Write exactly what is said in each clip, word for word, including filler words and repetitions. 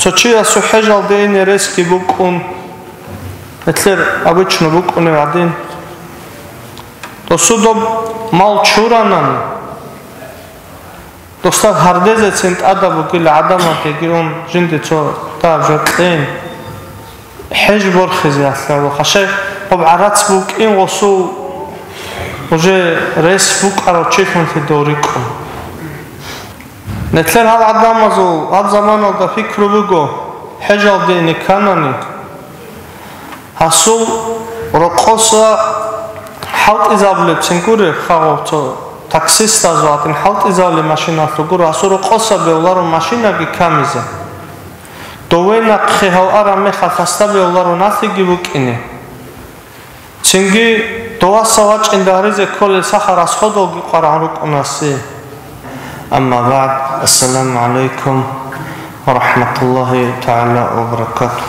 Цо чиясул хӀежалде ине ресги букӀун, гьелъер обычно букӀунеб гӀадин. Досул доб мал чуранани, досда гьардезецин тӀадаб бугила гӀадамалдеги ун жинде цо дагьаб жо кьейин, хӀеж борхизе гьалъала. Хашай гъоб гӀарац букӀин гъосул уже рес букӀарав чилъунлъидал рикӀкӀун. Нилъер гьал гӀадамазул гьаб заманалда пикру буго, хӀежалде ине кканани, гьасул рокъоса хӀалтӀизабулебцин гуреб, хагъов цо таксистазул гьадин хӀалтӀизабулеб машиналъул гуро, гьасул рокъоса бевларо машинаги камизе. Дове нахъе гьав араб мехалъ гьасда бевларо налъиги букӀине. Цинги доваса вачӀин дагьризе кколел сахар расходалги къварагӀун рукӀунасе. Амма багӀд, ассаламу гӀалайкум ва рахӀматуллагьи тагӀала ва баракатугь.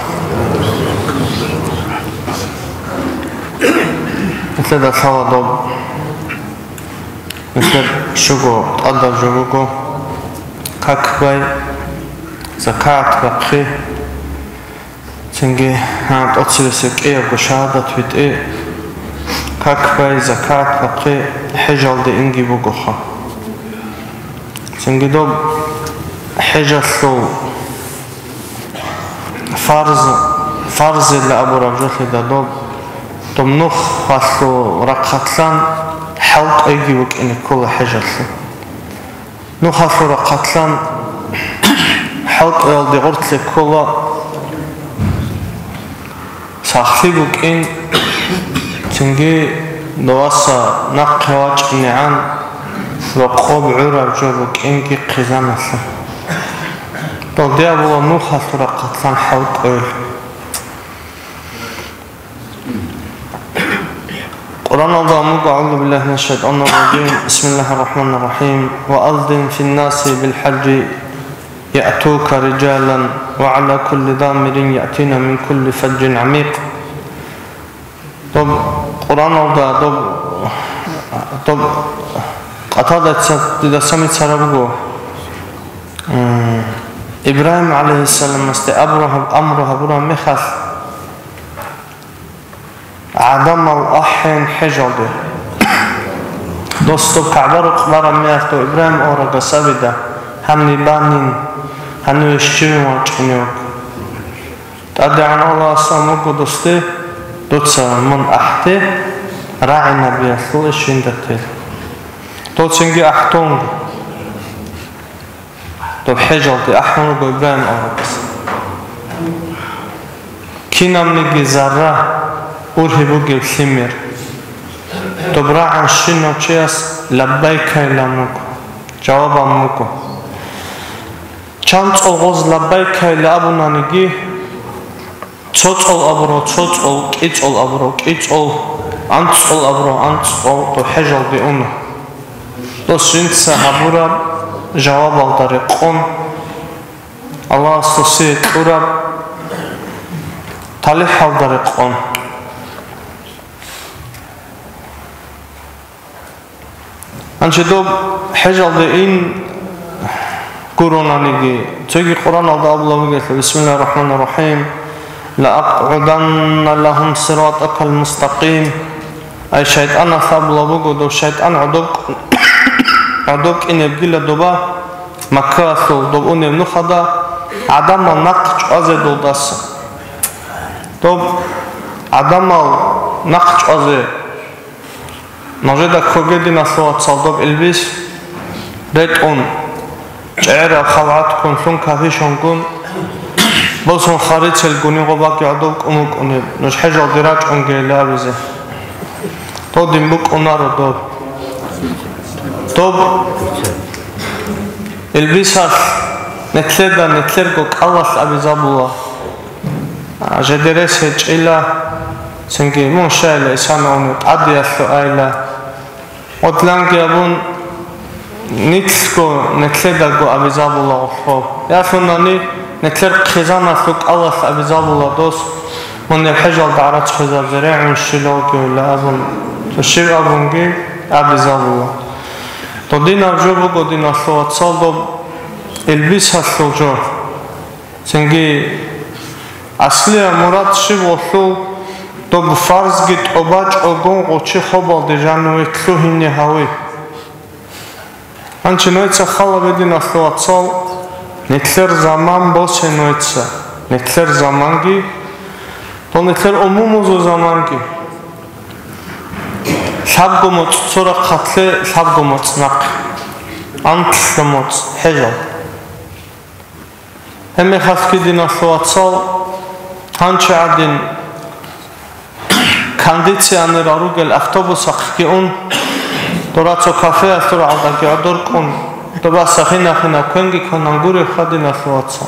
Нилъеда лъала доб, нилъер щуго тӀадаб жо буго: как бай, закат бахъи, цинги, гьа, тӀоцебесеб кӀиябго шагьадат битӀи, как бай, закат бахъи, хӀежалде инги бугоха. Цинги доб хӀежалъул фарз, фарзила абураб жолъида доб, доб нухалъул рахъалъан хӀалкӀвейги букӀине ккола хӀежалъул. Нухалъул рахъалъан хӀалкӀвеялде гъорлъе ккола сахлъи букӀин, цинги доваса нахъе вачӀинегӀан рокъоб гӀураб жо букӀинги хъизаналъе. Балде абула нухалъул рахъалъан хӀалкӀвел. Къуръаналда амуго, أعوذ بالله من الشيطان الرجيم. بسم الله الرحمن الرحيم. وأذن في الناس بالحج يأتوك رجالا وعلى كل ضامر يأتين من كل فج عميق. Доб Къуръаналда, доб, доб Къатадаца дида самицара буго. М, Ибрагьим гӀалайгьиссаламасде абураб, амру гьабураб мехалъ, гӀадамал ахӀен хӀежалде. Дос доб КагӀба рукъ бараб мехалъ дов Ибрагьим аварагас абида, гьаниб банин, гьаниве щивин вачӀине вуго. ТӀадегӀан Аллагьас амуго досде, дуца мун ахӀде, рагӀинабиялъул иш жинда тела. Дов цинги ахӀдунго. Доб хӀежалде ахӀун руго Ибрагьим аварагас. Кинабниги зарра, ургьиб бугеб лъимер. Доб рагӀан щинав чияс лаббайкайилан вуго, жаваб ан вуго. Чан цӀолгъоз лаббайкайилан абунаниги, цо цӀол абурав цо цӀол, кӀи цӀол абурав кӀи цӀол, анцӀ цӀол абурав анцӀ цӀол, дов хӀежалде уна. Дос жинца гьабураб жавабалда рекъон, Аллагьас досие кьураб талихӀалда рекъон. Гьанже доб хӀежалде ин гуронаниги, цоги Къуръаналда абула бугелъул: بسم الله الرحمن الرحيم. لأقعدن لهم صراطك المستقيم. Ай, шайтӀаналъ абула буго, доб шайтӀан гӀодоб-, гӀодоб кӀинебгила доба Маккаялъул доб унеб нухалда гӀадамал нахъ чӀвазе долдаса. Доб гӀадамал нахъ чӀвазе. Нужеда ккоге, диналъул вацал, доб илбис ретӀун, чӀегӀераб халгӀат ккун лъун, кафишонгун, босун харицел гунигъо бакӀи гӀодов кӀун вукӀунеб, нуж хӀежалде рачӀунгейилан абизе. Додин букӀунаро доб. Доб илбисалъ нилъеда нилъерго кӀалалъ абизабула. А, жидерес гьечӀила, цинги мун щайила исана уни, тӀадиялъу айила. Гъодлъанги абун, нилъго, нилъедаго абизабула гъолъо. Ялъунани, нилъер хъизаналъул кӀалалъ абизабула дос, мун гьеб хӀежалда гӀарац хвезабизе регӀун щилалгевила абун, цо щив абунги абизабула. Додинаб жо буго, диналъул вацал, доб илбисалъул жо. Цинги аслияб мурад щиб гъолъул, доб фарзги тӀобачӀого гъочи хобалде жаниве лъугьине гьави. Гьанчи нойца хала бединалъул вацал, нилъер заман босе нойца, нилъер заманги, дол нилъер умумузул заманги. Лъабго моцӀ цо рахъалъе, лъабго моцӀ нахъе, анлъго моцӀ хӀежал. Гьебмехалъги диналъул вацал, гьанчи гӀадин, кондиционерал ругел автобусахъги ун, дора цо кафеялъул гӀалдаги гӀодор кӀун, доба сахинахинаб квенги кванан гуребха, диналъул вацал.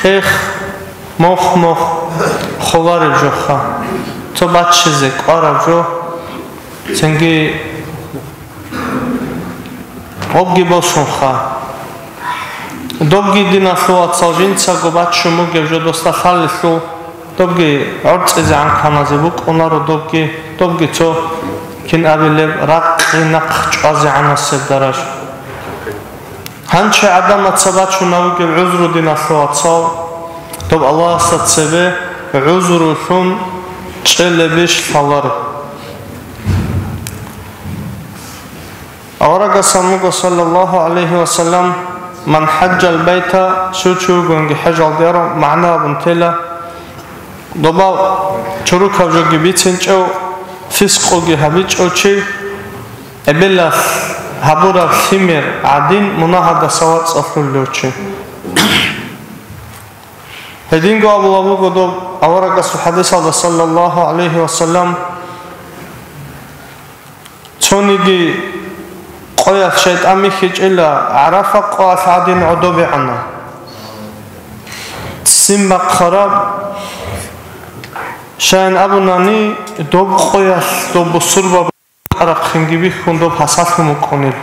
Кьех, мох-мох холареб жоха, цо баччизе кӀвараб жо, цинги гъобги босунха. Добги диналъул вацал жинцаго баччун бугеб жо досда лъалелъул, добги гӀорцӀизегӀан каназе букӀунаро, добги, добги цо кин абилеб ракъи нахъ чӀвазегӀанасеб дараж. Гьанчи гӀадамаца бачунав вугеб гӀузру диналъул вацал, доб Аллагьасда цебе гӀузрулъун чӀелебищ лъаларо. Аварагас абун буго, саллаллагьу гӀалайгьи ва саллам, «Ман хӀаджал байта», щив чи вугониги хӀежалде арав, магӀна абун тела, доба чурукаб жоги бицинчӀев, фискъуги гьабичӀев чи, эбелалъ гьабураб лъимер гӀадин мунагьадаса вацӀцӀалъулев чи. Гьединго абулаб буго доб аварагасул хӀадисалда, саллаллагьу гӀалайгьи ва саллам, цониги къоялъ шайтӀан бихьичӀила ГӀарафа къоялъ гӀадин гӀодобегӀанав. Ццин бахъараб, щайин абунани, доб къоялъ доб бусурбаб рахъинги бихьун доб гьасалъун букӀунел.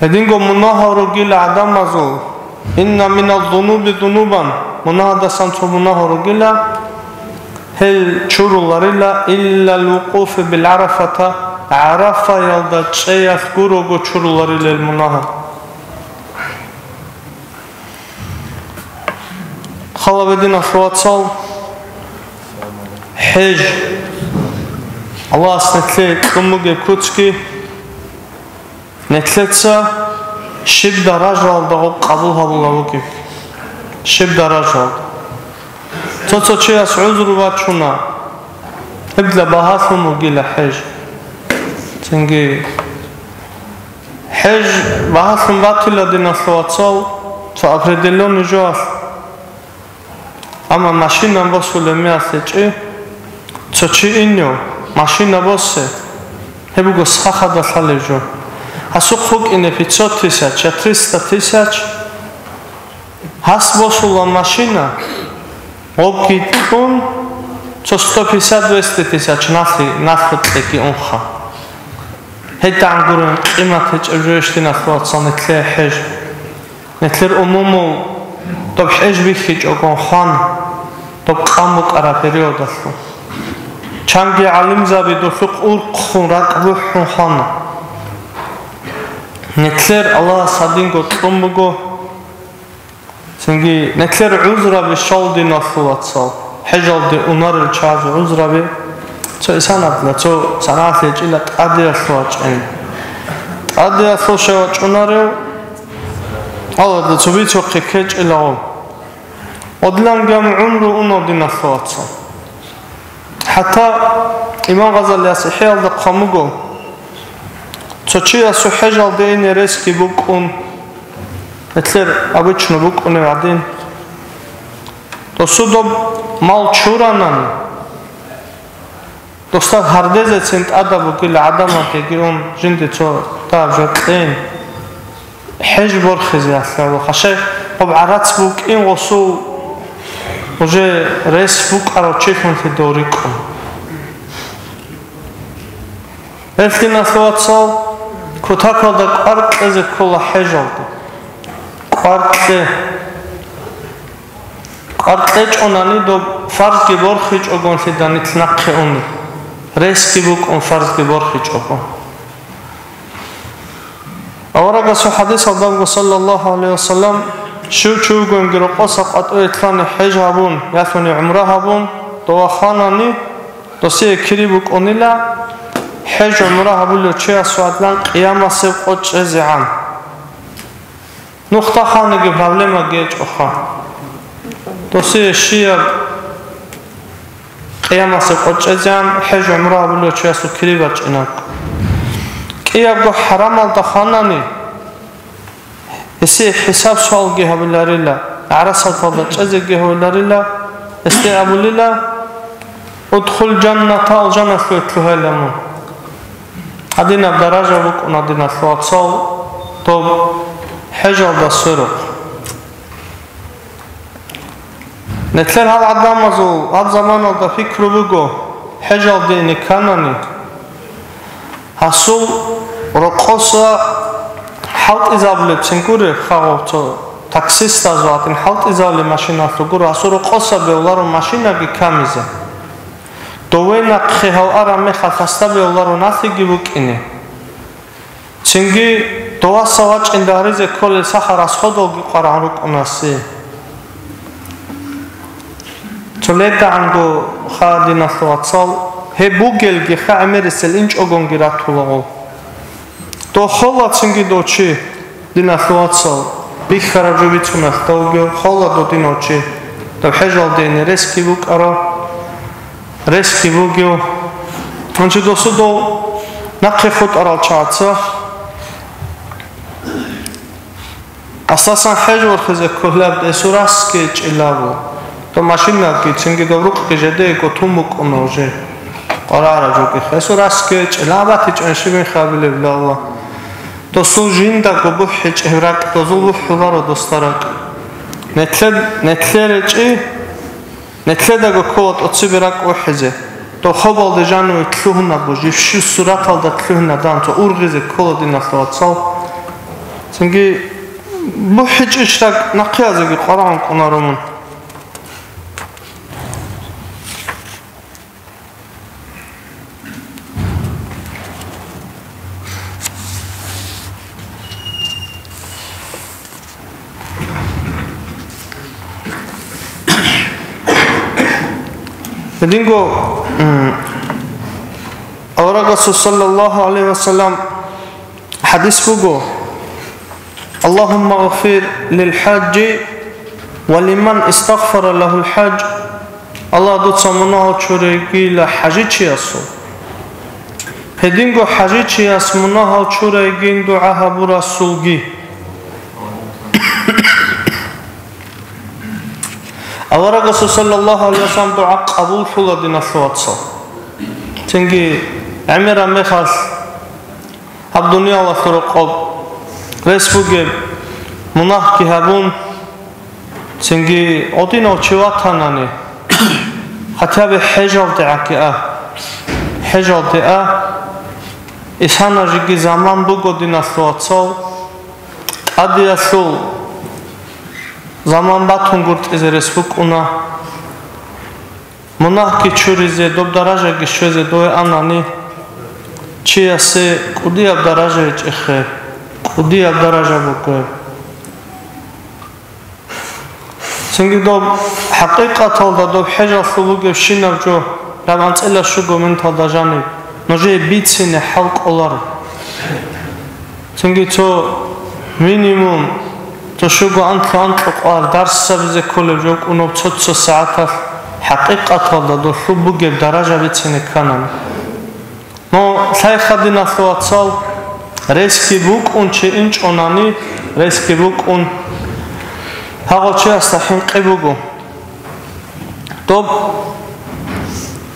Гьединго мунагьал ругила гӀадамазул, «Инна миназ-зунуби зунубан», мунагьалдасан цо мунагьал ругила, гьел чуруларила, «Иллал вукъуфу бил-ГӀарафата», ГӀарафаялда чӀеялъ гурого чуруларила гьел мунагьал. Хала бединалъул вацал, хӀеж. Аллагьас нилъее кьун бугеб куцги, нилъеца щиб даражаялда гъоб къабул гьабулеб бугеб, щиб даражаялда. Цо-цо чияс гӀузру бачуна, гьебла багьалъун бугила хӀеж. Цинги ХӀеж багьалъун батила, диналъул вацал, цо определённый жоялъ. Амма машина босулеб мехалъ гьечӀи, цо чи инев, машина босе, гьеб буго сахада лъалеб жо. Гьасухъ букӀине пятьсот тысяч я триста тысяч. Гьас босула машина, гъобги кьун, цо сто пятьдесят двести тысяч налъи, налъукьеги унха. ГьедигӀан гурин къимат гьечӀеб жойищ, диналъул вацал, нилъее хӀеж. Нилъер умумул доб хӀеж бихьичӀогон хван, доб къан букӀараб периодалъул. Чанги гӀалимзаби долъухъ урхъун ракӀ бухӀун хвана. Нилъер Аллагьас гьадинго кьун буго. Цинги нилъер гӀузраби щал, диналъул вацал, хӀежалде унарел чагӀазул гӀузраби, цо исанабла, цо санагӀалъи гьечӀила тӀадеялъул вачӀин. ТӀадеялъул щай вачӀунарев? Аллагьда цо бицухъе ккечӀила гъов. Гъодлангам гӀумру унав, диналъул вацал. ХӀатта имам Гъазалияс ИхӀяалда хъван буго, цо чиясул хӀежалде ине ресги букӀун, гьелъер обычно букӀунеб гӀадин, досул доб мал чуранан, досда гьардезецин тӀадаб бугила гӀадамалдеги ун, жинде цо дагьаб жо кьейин. ХӀеж борхизе гьалъала, хашай гъоб гӀарац букӀин гъосул уже рес букӀарав чилъунлъидал рикӀкӀун. Гьелъ, диналъул вацал, кутакалда кӀвар кьезе ккола хӀежалде. КӀвар кье. КӀвар кьечӀонани доб фарзги борхичӀогонлъида нилъ нахъе уни. Ресги букӀун фарзги борхичӀого. Аварагасул хадисалда буго, саллаллагьу гӀалайгьи вассалам, щив чи вугониги рокъоса къватӀиве лъани хӀеж гьабун, ялъуни гӀумра гьабун, дова хванани, досие кири букӀунила, хӀеж-гӀумра гьабулев чиясул гӀадлан къиямасеб къо чӀезегӀан. Нухда хваниги проблемаги гьечӀоха. Досие щияб къиямасеб къо чӀезегӀан хӀеж-гӀумра гьабулев чиясул кири бачӀинаб. КӀиябго хӀарамалда хванани, гьесие хӀисаб-суалги гьабиларила, гӀарасаталда чӀезеги гьавиларила, гьесде абулила: «Удхул жанната, алжаналъуве лъугьайила мун». Гьадинаб даража букӀуна, диналъул вацал, доб хӀежалда сверухъ. Нилъер гьал гӀадамазул гьаб заманалда пикру буго, хӀежалде ине кканани, гьасул рокъоса хӀалтӀизабулебцин гури, хагъав цо таксистазул гьадин хӀалтӀизабулеб машиналъул гури, гьасул рокъоса бевларо машинаги камизе. Дове нахъе гьав араб мехалъ гьасда бевларо налъиги букӀине. Цинги доваса вачӀин дагьризе кколел сахар расходалги къварагӀун рукӀунасе. Цоледагьанго ха, диналъул вацал, гьеб бугелги ха гӀемерисел инчӀогонги ратулаго. Дохола цинги дов чи, диналъул вацал, бихьараб жо бицуналъ довги хола додинав чи, дов хӀежалде ине ресги букӀаро. Ресги бугев. Гьанже досудов нахъе хутӀарал чагӀаца, асасан хӀеж ворхизе кколеб десу расги чӀилабу. То машинаги цинги дов рукъги жедего тун букӀуна уже. КъварагӀараб жоги хесу расги чӀилан батичӀан щибин хабилеб лавла. Досул жиндаго бухӀичӀеб ракӀ, дозул бухӀуларо досда ракӀ. Нетлъе-, нетлъе речӀи, Нетлъедаго ккола тӀоцебе ракӀ вухӀизе. Дов хобалде жаниве лъугьунабго, жив щив сураталда лъугьина данцо ургъизе ккола, диналъул вацал. Цинги бухӀичӀищ ракӀ нахъеязеги къварагӀун кӀунаро мун. Гьединго, м, аварагасул саллаллагьу гӀалайгьи вассалам хадис буго: «Аллагьумма гъфир лил хӀажжи ва лиман истагъфара лагьул хӀаж». Аллагь, дуца мунагьал чурейгила хӀажичиясул. Гьединго хӀажичияс мунагьал чурайгин дугӀа гьабурасулги. Аварагасул саллаллагьу гӀалайгьи вассалам дугӀа къабуллъула, диналъул вацал. Цинги гӀемераб мехалъ гьаб дуниялалъул рокъоб рес бугеб мунагьги гьабун, цинги гьодинав чи ватанани, хотя бы хӀежалде гӀаки а, хӀежалде а, исана жеги заман буго, диналъул вацал, тӀадиялъул заман батун гуртӀизе рес букӀуна. Мунагьги чуризе, доб даражаги щвезе дове анани, чиясе кӀудияб даража гьечӀехъе, кӀудияб даража бугеб. Цинги доб хӀакъикъаталда доб хӀежалъул бугебщинаб жо, раб анцӀила щуго минуталда жаниб, нужее бицине хӀал кӀоларо. Цинги цо минимум, цо щуго анлъу-анкьукъуар дарс сабизе кколеб жо кӀунеб цо-цо сагӀаталъ, хӀакъикъаталда долъул бугеб даража бицине кканани. Но лъайха, диналъул вацал, ресги букӀун чи инчӀонани, ресги букӀун гьагъав чиясда хӀинкъи буго. Доб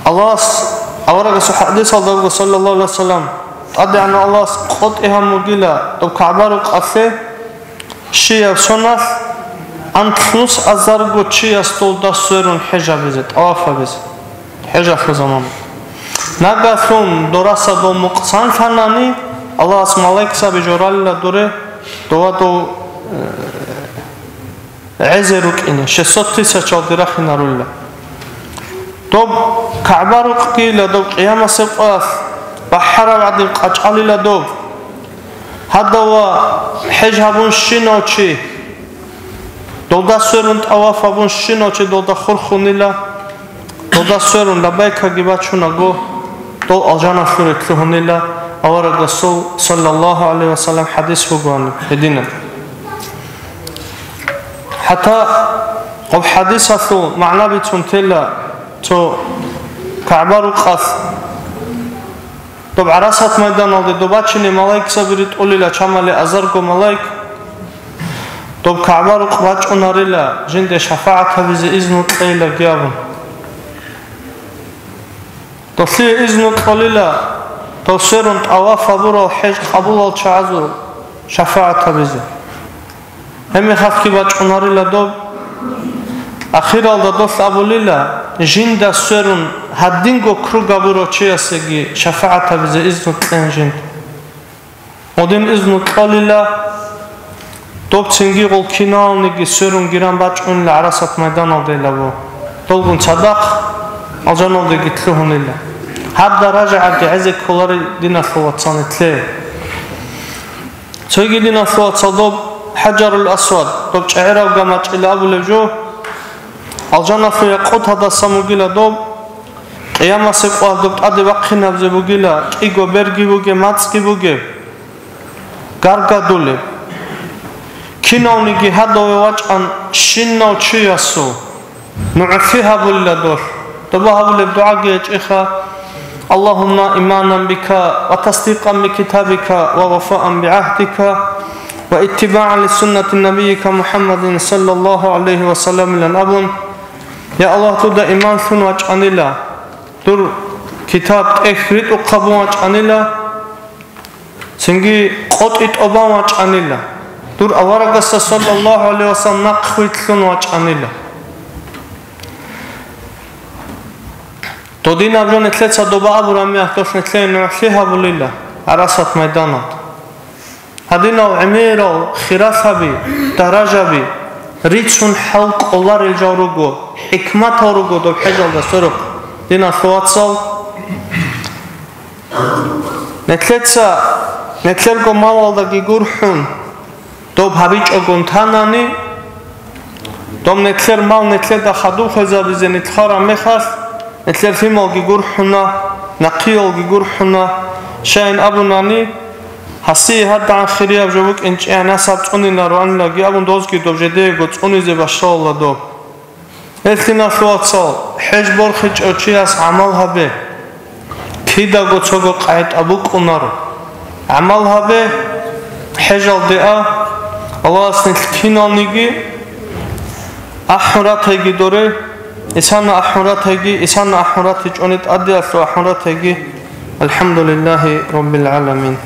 Аллагьас, аварагасул хӀадисалда буго, саллаллагьу гӀалайгьи вассалам, ТӀадегӀанав Аллагьас къотӀи гьамугила доб КагӀба рукъалъе, щияб соналъ анлънус азарго чияс долда сверун хӀеж гьабизе, тӀаваф гьабизе, хӀежалъул заман. Нагагьлъун дораса дов мукъсан лъанани, Аллагьас малаикзаби жоралила дуре, дова дов, э, гӀезе рукӀине, шестьсот тысячалде рахинарулла. Доб КагӀба рукъгийила доб къиямасеб къоялъ бахӀараб гӀадин къачӀалила доб. Гьадав ва хӀеж гьабун щинав чи, долда сверун тӀаваф гьабун щинав чи долда хурхунила, долда сверун лаббайкаги бачунаго, дол алжаналъуре лъугьунила, аварагасул, саллаллагьу гӀалайгьи ва саллам, хӀадис бугоан гьединаб. ХӀатта гьаб хӀадисалъул магӀна бицун тела цо КагӀба рукъалъ. Доб ГӀарасат майданалде доб бачине малаикзаби ритӀулила, чамали азарго малаик. Доб КагӀба рукъ бачӀунарила, жинде шафагӀат гьабизе изну кьейилаги абун. Долъие изну кьолила, дов сверун тӀаваф гьабурал хӀеж къабулал чагӀазул шафагӀат гьабизе. Гьеб мехалъги бачӀунарила доб. Ахиралда долъ абулила, жинда сверун гьадинго круг гьабурав чиясеги шафагӀат гьабизе изну кьен жинда. Гьедин изну кьолила, доб цинги гъол киналниги сверун гиран бачӀунила ГӀарасат майданалдейилабу. Долгун цадахъ алжаналдеги лъугьунила. Гьаб даража гӀадги гӀезе кколари, диналъул вацал, нилъее. Цоги, диналъул вацал, доб ХӀажарул Асвад, доб чӀегӀерав гамачӀила абулеб жо, алжаналъул якъуталдасан бугила доб, къиямасеб къоялъ доб тӀаде бахъинабзе бугила, кӀиго берги бугеб, мацӀги бугеб, гаргадулеб. Кинавниги гьадаве вачӀан щинав чиясул нугӀлъи гьабулила долъ. Доба гьабулеб дугӀаги гьечӀеха: «Аллагьумма иманан бика ва тасдикъан бикитабика ва вафаан бигӀагьдика ва иттибагӀан лисуннати набийика МухӀаммадин саллаллагьу гӀалайгьи ва салламилан», – абун, я Аллагь, дуда иман лъун вачӀанила, дур китаб тӀехь ритӀухъабун вачӀанила, цинги къотӀи тӀобан вачӀанила, дур аварагасда саллаллагьу гӀалайгьи ва саллам нахъвилълъун вачӀанила. Додинаб жо нилъеца доба абураб мехалъ нилъее нугӀлъи гьабулила ГӀарасат майданалда. Гьадинал гӀемерал хиралъаби, даражаби рицун хӀал кӀоларел жал руго, хӀикматал руго доб хӀежалда сверухъ, диналъул вацал. Нилъеца, нилъерго малалдаги гурхӀун, доб гьабичӀогун танани, доб нилъер мал нилъеда хадуб хвезабизе нилъ хвараб мехалъ, нилъер лъималги гурхӀуна, нахъиялги гурхӀуна, щайин абунани, гьасие гьадагӀан хирияб жо букӀин чӀегӀ насаб цӀунинароанилаги абун, дозги доб жидеего цӀунизе башалла доб. Гьелъиналъул вацал, хӀеж борхичӀев чияс гӀамал гьабе. Кидаго цого къагӀида букӀунаро. ГӀамал гьабе, хӀежалде а, Аллагьас нилъ киналниги ахӀун ратайги доре, Исана ахӀун ратайги, Исана ахӀун ратичӀони тӀадеялъул ахӀун ратайги. АлхӀамдулиллагьи раббил гӀаламин.